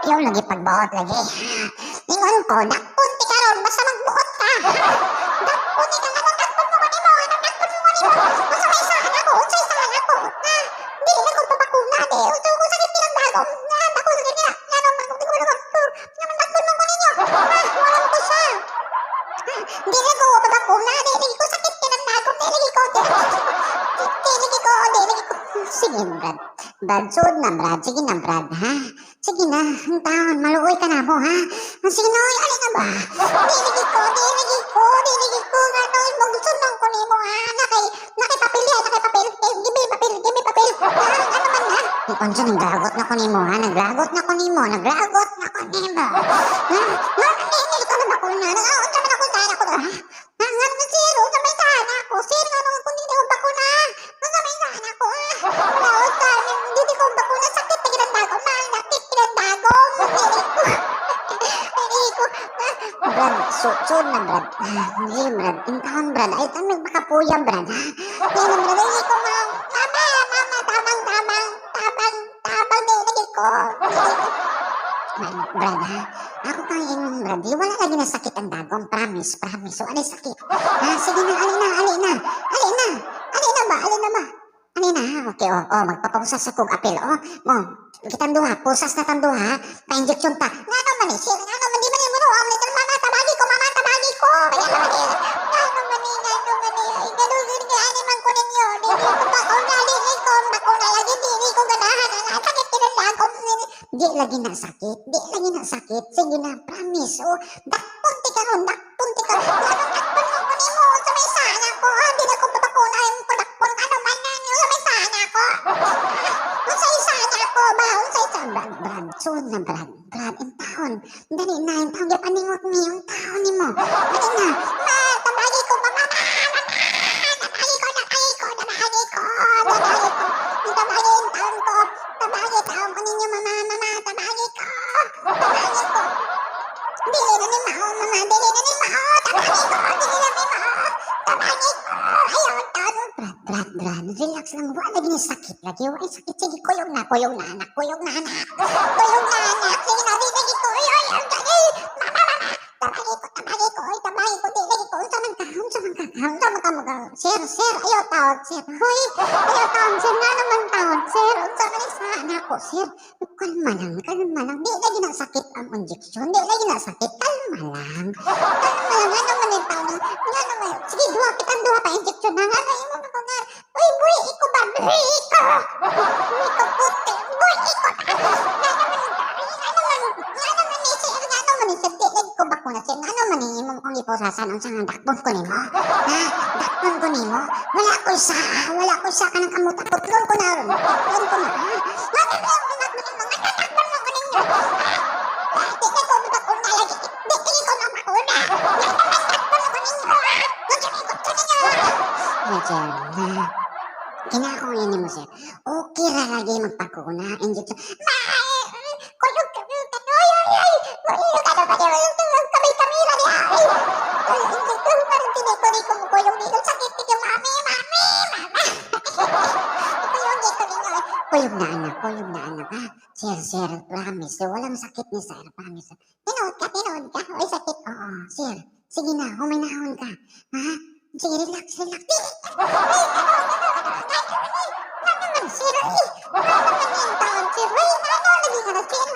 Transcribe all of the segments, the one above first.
Ayaw lagi pagbuot lagi. Ingon ko, dakpon ti karon basta magbuot ka. Dakpon ti ka, anong dakpon mo kanimo? Anong dakpon mo kanimo? Unsa may saan ako? Unsay saan ako? Ha? Dili na ko papakuna di. Unsa ko sakit kinang dagom? Nga dako sakit nila. Ngano man ko ko nga dakpon mo ko ninyo? Ha? Wala mo ko siya. Dili ko papakuna, dili ko sakit kinang dagom, dili ko. Dili ko, dili ko. Sige, Brad. Brad, sud na, Brad. Sige na, Brad, ha? Sige na, ang taon, maluoy ka na mo, ha? Sige na, oy, alin na ba? Dili ko, dili ko, dili ko, nga no, magsunod ko nimo, ha? Nakay papel ya, nakay papel. Eh, give me papel, give me papel. Ha? Ano man, ha? Unsa, naglagot na ko nimo, ha? Naglagot na ko nimo, naglagot na ko nimo. Ha? Nga, hindi ko na bakuna. Unsa man ako sana ko, ha? Ha? Nga naman, sir, unsa may sana ako? Sir, nga naman kung hindi ko bakuna. Unsa may sana ko, ha? Wala, unsa, hindi ko bakuna. Sakit na ginandagom, ha? Sakit ginandagom. Dili ko. Dili ko. Brad, sud na, Brad. Hindi, Brad. Intahon, Brad. Ay, tamig makapuya, Brad, ha? Hindi na, Brad. Hindi ko, ma. Mama, mama, tabang, tabang, tabang, tabang, dili ko. Dili ko. Brad, ha? Ako kang ingon, Brad. Di, wala lagi na sakit ang dagom. Promise, promise. Wala sakit. Ha? Sige na, ali na, ali na. Ali na. Ali na ba? Ali na ba? Ali na, ha? Okay, oh, magpapusas sa kong apel, oh. Mo, kitang duha, pusas na tang duha, pa-injection ta. Nga naman eh, sir, nga naman, di man yung ang little mama, tabagi ko, mama, tabagi ko. Kaya naman eh, nga naman eh, nga naman eh, ay, ganun, ganun, ganun, man ko ninyo. Di ko bakuna, di ko bakuna lagi, di ko ganahan, ang sakit kinalagom. Di lagi na sakit, di lagi na sakit. Sige na, promise, oh. Dakpon ti karon, dakpon ti karon. Ganun, dakpon mo ko nimo, sa may sana ko, ah, di na ko babakuna, yung ko dakpon, ano man na, sa may sana ko. Unsay sana ko ba? Unsay sa Brad, Brad, sud na, Brad, Brad, intahon. Dali na, intahon, gipaningot ni, yung taon nimo. Dali na, ma, tabagi ko, mama, mama, tabagi ko, tabagi ko, tabagi ko, tabagi ko. Tabagi yung taon ko, tabagi taon ko ninyo, mama, mama, tabagi ko, tabagi ko. Dili na ni mao, mama, dili na ni mao, tabagi ko, dili na ni mao, tabagi ko, ayaw, taon. Brad, Brad, Brad, relax lang, wala lagi ni sakit lagi, wala sakit, sige, kuyog na, anak, kuyog na, anak, kuyog na, anak, sige na, di lagi ko, ay, ay, ay, ay, mama, mama, tabagi ko, tabagi ko, ay, tabagi ko, di lagi ko, unsa man ka, unsa man ka, unsa man ka, mga, sir, sir, ayaw tawag, sir, hoy, ayaw tawag, sir, nga naman tawag, sir, unsa man sa anak ko, sir, kalma lang, kalma lang, di lagi na sakit ang injection, di lagi na sakit, kalma lang, kalma lang, ano man yung tawag, nga naman, sige, duha, kitang duha pa injection na, nga, imo na ko nga, uy, buhi, iko ba, buhi, iko, buhi ko puti, buhi, iko, nga naman, nga naman, nga naman ni sir, nga naman ni sir, di lagi ko bakuna, sir, nga naman ni imong kong ipusasan, unsa nga dakpon ko nimo, ha, dakpon ko nimo, wala ko sa, wala ko sa kanang kamuta, putlon ko na ron, putlon ko na, ha, nga naman, nga naman, nga dakpon mo ko ninyo, ha, di na ko bakuna lagi, di lagi ko mabakuna, nga naman dakpon ko ninyo, ha, unsa may ko ninyo, ha, sir, na, kinakong ini mo, sir, okay ra lagi magpakuna, injection, ma, kuyog ka, ay, ay, ay, kuyog ka na ba, kamay kamera niya, ay, ay, injection, parang tinikoy ko, kuyog dito, sakit dito, mami, mami, mama, kuyog dito ninyo, kuyog na anak, kuyog na anak, ha, sir, sir, promise, walang sakit ni sir, promise, tinuod ka, ay sakit, oo, sir, sige na, huminahon ka, ha, sige, relax, relax, ay, ano, ano, ano, ano, ano naman, sir, ay, ano naman yung taon, sir, ay, ano, lagi ka na, sir,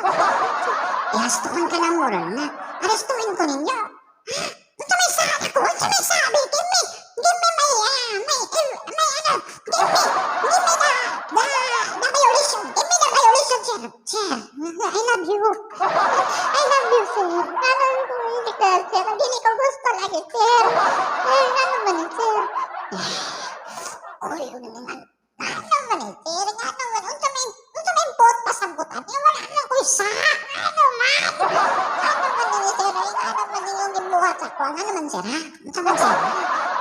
Iastuhan ka na mo ron na, arestuhin ko ninyo, ha, unsa may sabi ko, unsa may sabi, give me my, my, my, ano, give me the violation, give me the violation, sir, sir, I love you, I love you, sir, ano, hindi ka, sir, hindi ko gusto lagi, sir, ay, ano man yun, sir, Uy, ano naman, ano man eh, sir, ano man, unsa may pot pasambutan, eh, wala man ko'y sa, ano man, ano man ni sir, ay, ano man yung gibuhat sa ko, ano naman, sir, ha, unsa man, sir,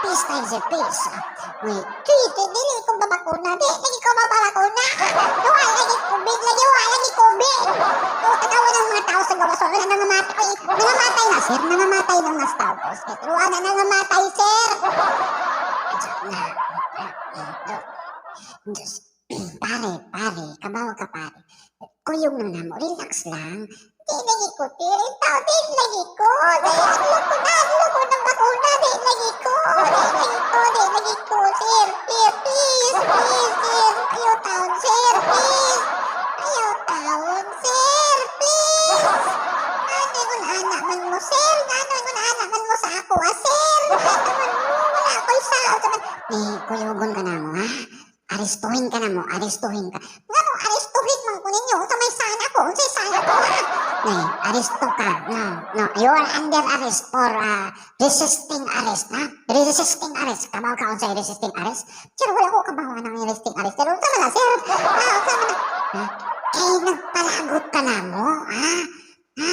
peace tayo, sir, peace. Wait, wait, dili ko babakuna, di, lagi ko babakuna, wala lagi COVID, lagi wala lagi COVID. Oh, tanawa ng mga tao sa gawas, wala nangamatay, nangamatay na, sir, nangamatay ng mas tao, sir, wala nangamatay, sir. Na, Diyos, pare, pare, kabaw ka pare. Kuyog na namo, relax lang. Di Di lagi ko, sir. Di lagi ko. Di, hadlok ko na, hadlok ko ng bakuna. Di lagi ko, di lagi ko, di lagi ko, sir. Sir, please, please, sir. Ayaw taon, sir, please. Ayaw taon, sir, please. Ano yung ana man mo, sir? Ano yung ana man mo sa ako, ah, sir? Ano man mo? Wala ako'y sao. Ni, kuyugon ka na mo, ha? Arestuhin ka na mo, arestuhin ka. Ngano, arestuhin man ko ninyo? Unsa may sana ko? Unsay sana ko, ha? Nay, aresto ka. No. You are under arrest for resisting arrest, ha? Resisting arrest. Kabaw ka unsay resisting arrest? Sir, wala ko kabaw ng resisting arrest. Pero unsa man na, sir? Ah, unsa man na? Ha? Kay nagpalagot ka na mo, ha? Ha?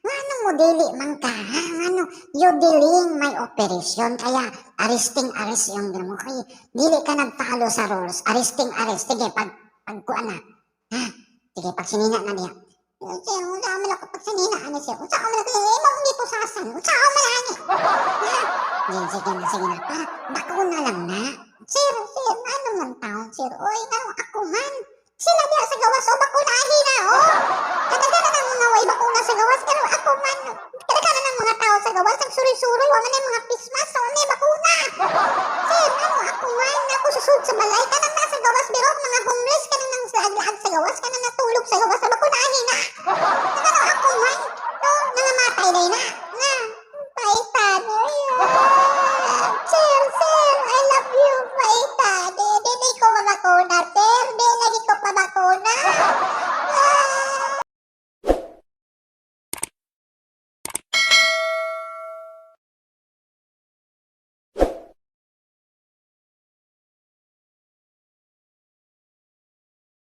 Ngano mo dili man ka, ha? Ngano you delaying my operation, kaya arresting arrest yung mo kay dili ka nag-follow sa rules. Arresting arrest. Sige, pag pagkuan na. Ha? Sige, pag sinina na niya. Sir, unsa man ako pag sinina ani, sir? Unsa man ako imong gipusasan? Unsa man ani? Ha? Sige, sige na, sige na. Para bakuna lang na. Sir, sir, ano man taon, sir? Oy, ano ako man? Sila diya sa gawas, o bakunahi na, oh. Kadaghanan ng mga way bakuna sa gawas, pero ako man, kadaghanan ng mga tao sa gawas, nagsuroy-suroy, wa man ang mga pismas, so may bakuna. Sir, ano ako man, ako susud sa balay, kana